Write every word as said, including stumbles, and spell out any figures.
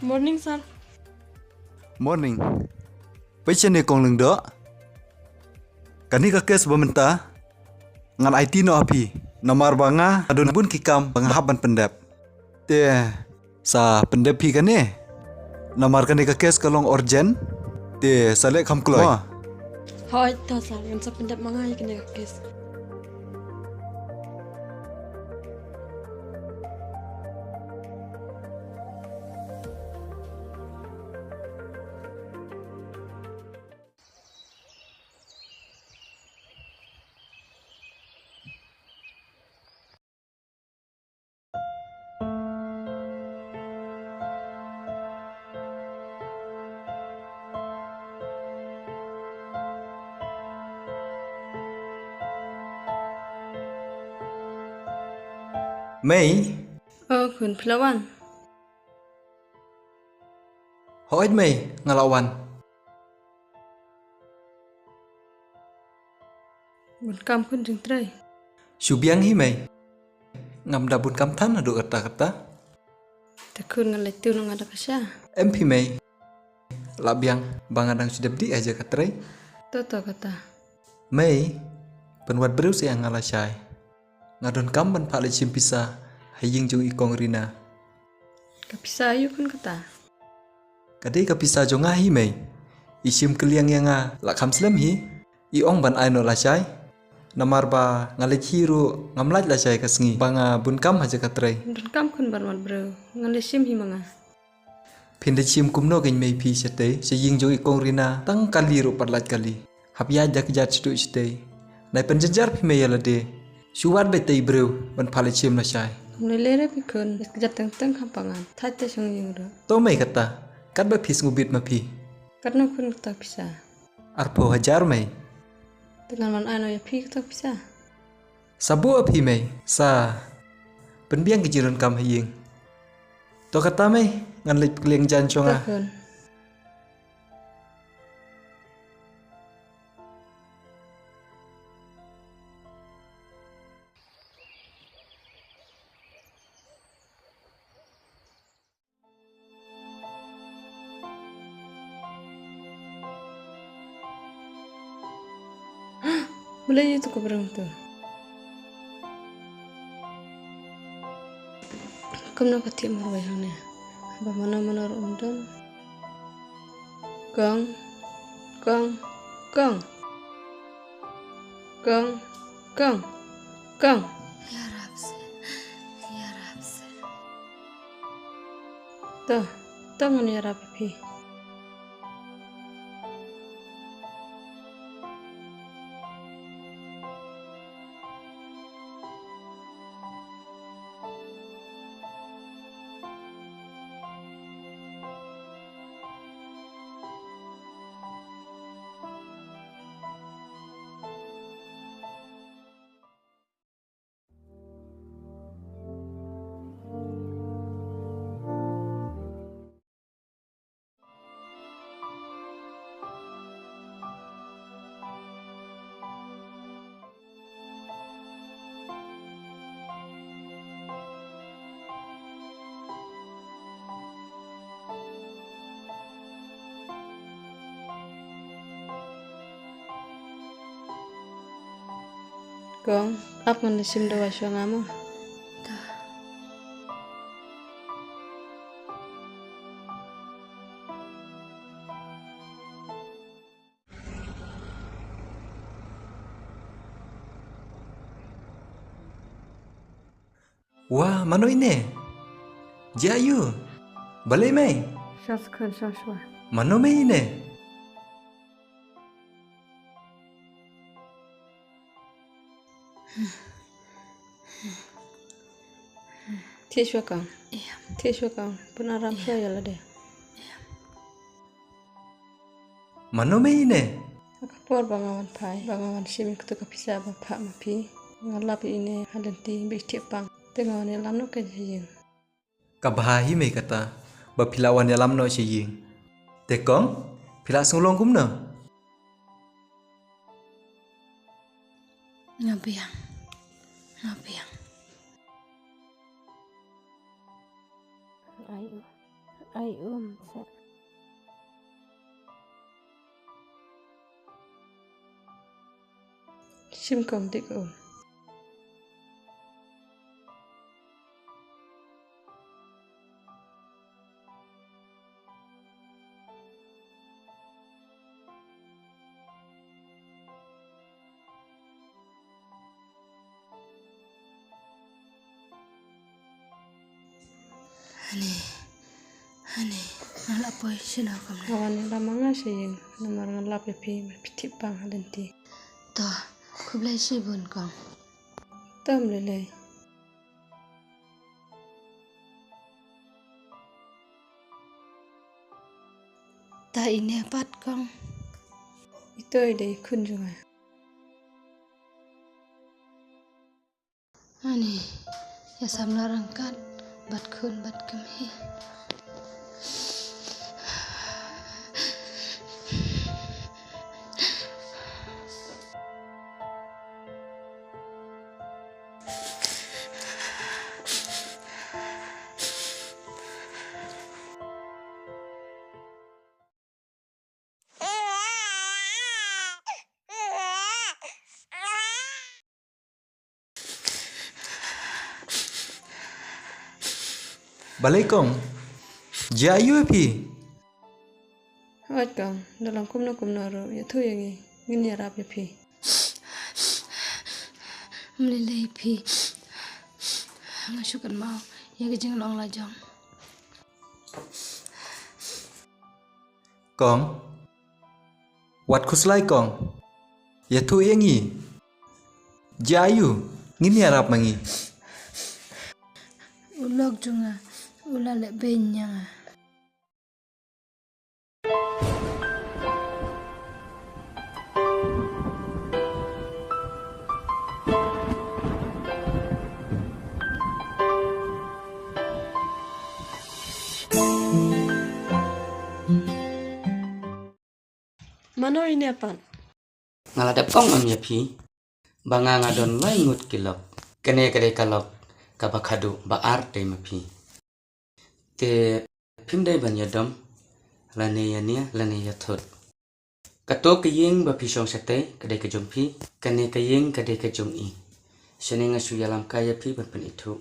Morning, sir. Morning. Peit shane Kong Lyngdoh. Kane ka case ba mynta ngan aiti noh ha phi. Namar ba nga don bun ki kam ba nga hap ban pyndep. Te sa pyndep phi kane. Namar kane ka case ka long urgent. Te sa leh kham kloi. Mo. Hooid, to sir, ngan sa pyndep ma nga ïa kane ka case. Mei. O khun, phi la wan? Hooid mei, nga la wan. Bun kam khun jingtrei. Shu biang hi mei. Ngam da bun kam than haduh katta katta. Te khun, nga leit tu noh nga da ka sha. Em phi mei. La biang ba nga dang shu dep dih ha jaka trei. To to kata. Mei, pynwad briew seh ïa nga lashai. Nga donkam ban phah leit shim pisa ha ïing jong i Kong Rina. Ka pisa aïu khun kata? Ka dei ka pisa jong nga hi mei. I shim kylliang ïa nga la kham slem hi. I ong ban ai noh lashai. Namar ba nga leit hi ruh ngam lait lashai ka sngi ba nga bun kam ha jaka trei. Donkam khun ban wad briew. Ngan leit shim hi ma nga. Phin da shim kumno kein mei phi shatei, sha ïing jong i Kong Rina, tang kali ruh pat lait kali. Hap ïaid da kjat shatei shatei. Nai pynjynjar phi mei ïa lade. Shu wad beit tei briew ban phah leit shim lashai. Kum lei lei re phi khun, ïa kjat teng teng kham pang ngan. Thait te shong ïing ruh. To mei kata, katba phi sngewbit ma phi. Katno khun kata pisa? Arphew hajar mei. Te ngan wan ai noh ïa phi kata pisa. Sa buh phi mei, sa pynbiang ki jingdonkam ha ïing. To kata mei, ngan leit kylliang jan shong nga. Te khun. Balei ïa tu ka briew tu? Kumno ka thiah marwei hangne? Ba mano mano ruh ym don. Kong, Kong, Kong. Kong, Kong, Kong. Ïarap seh, ïarap seh. To, to ngan ïarap ïa phi. Kong, ap ngan da shim dawai shuwa nga mo. Wah, mano ine? Jia yu. Balei mei? Shong skhun, shong shuwa. Mano mei ine? Thiah shuwa kong. Thiah shuwa kong. Pynarap shuwa ïa lade. Mano mei ine? Ha ka por ba nga wan phai, ba nga wan shim ïa katu ka pisa ba phah ma phi, nga lap ïa ine ha lynti ba i thiah pang. Te nga wan ïalam noh kein sha ïing. Ka bha hi mei kata ba phi la wan ïalam noh sha ïing. Te kong, phi la sngewlong kumno? Nga biang. Nga biang. Ai u. Ai um sa. Shim kong, dih ka um. Hani, hani, nga la poi shano kumne? Nga wan ïalam ma nga sha ïing, namar nga lap ïa phi, ba phi tip pang ha lynti. To, khublei shibun kong. To ym lei lei. Ta ine pat kong? Ito i dei i khun jong nga. Ani, ïa samla ryngkat bad khun bad kmie. Balei kong? Jia aiu ïa phi? Hooid kong, da long kumno kumno ruh, ïathuh ïa ngi, ngin ïarap ïa phi. Ym lei lei phi. Nga shu kynmaw ïa ka jinglong la jong. Kong. Wat khuslai kong. Ïathuh ïa ngi. Jia aiu, ngin ïarap ma ngi. U lok jong nga u la leh beiñ ïa nga. Mano ine pat? Nga la dep ong em ïa phi ba nga nga don lai ngut ki lok. Kane ka dei ka lok kaba khadduh ba ar tei ma phi. Te phim dei ban ïadom lane ïania lane ïathut. Kato ka ïing ba phi shong shatei ka dei ka jong phi, kane ka ïing ka dei ka jong i. Shane nga shu ïalam kai ïa phi ban pynithuh.